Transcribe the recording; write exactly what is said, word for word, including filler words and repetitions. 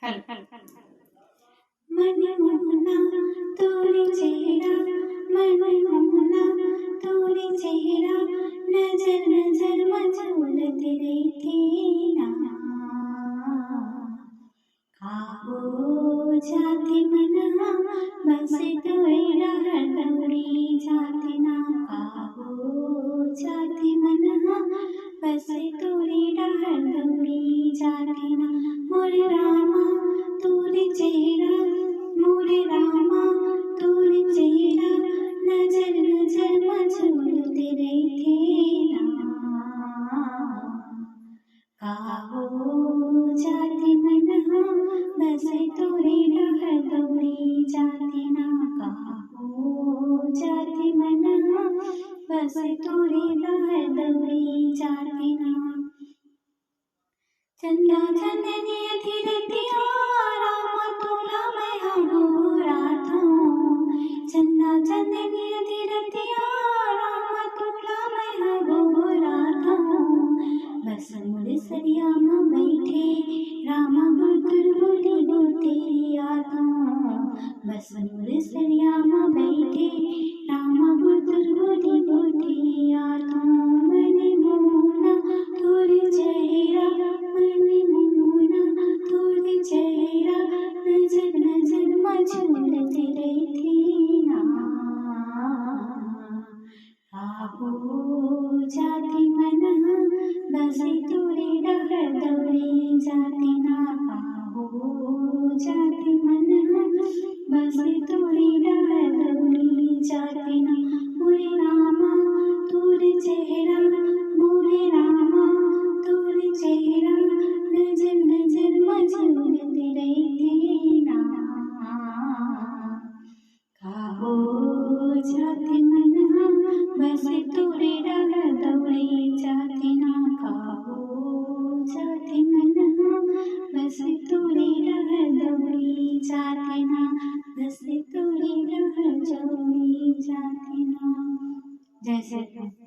मन मोहना तोर चेहरा, मन मोहना तोर चेहरा, नजर नजर म झूलत रहिथे ना। काहो जाति मन हा बस तोरे डहर दौड़ी जाति ना। काहो जाति मन हा बस तोरे डहर दौड़ी जाति ना। मोर रामा तोर चेहरा, मोर रामा तोर चेहरा, नजर नजर म झूलत रहिथे ना। काहो जाति मन हा बस तोरे डहर दौड़ी जाति ना। काहो जाति मन हा बस तोरे डहर दौड़ी जाति ना। चंदा चंदनी अधिरतिया रामा तोला मैं हा गोहराथों। चंदा चंदनी अधिरतिया रामा तोला मैं हा गोहराथों। बस मोर सरिया म बइठे रामा गुरतुर बोली गोठियाथों। बस मोर सरिया म बइठे रामा गुरतुर बोली गोठियाथों। मन मोहना तोर चेहरा, मन मोहना तोर चेहरा, नजर नजर म झूलत रहिथे ना। काहो जाति मन हा बस तोरे डहर दौड़ी जाति ना। काहो जाति मन हा बस तोरे डहर दौड़ी जाति ना। मोरे रामा तोर चेहरा, मोरे रामा तोर चेहरा, नजर नजर म झूलत रहिथे ना। काहो जाति मन हा बस तोरे डहर दौड़ी जाति ना। काहो जाति मन हा बस तोरे डहर दौड़ी जाति ना। बस तोरे डहर दौड़ी जाति ना। जय श्री कृष्ण।